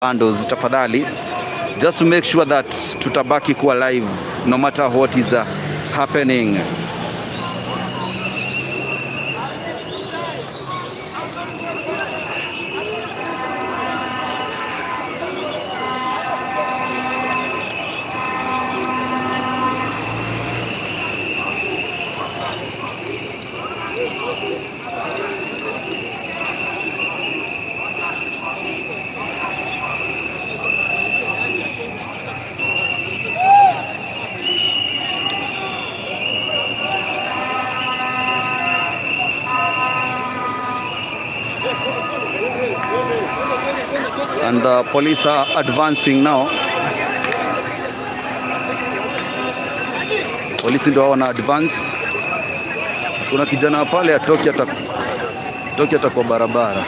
Bundles tafadhali, just to make sure that tutabaki kuwa live no matter what is happening. And the police are advancing now. Polisi ndio wana advance. Kuna kijana pale atoki hata kwa barabara.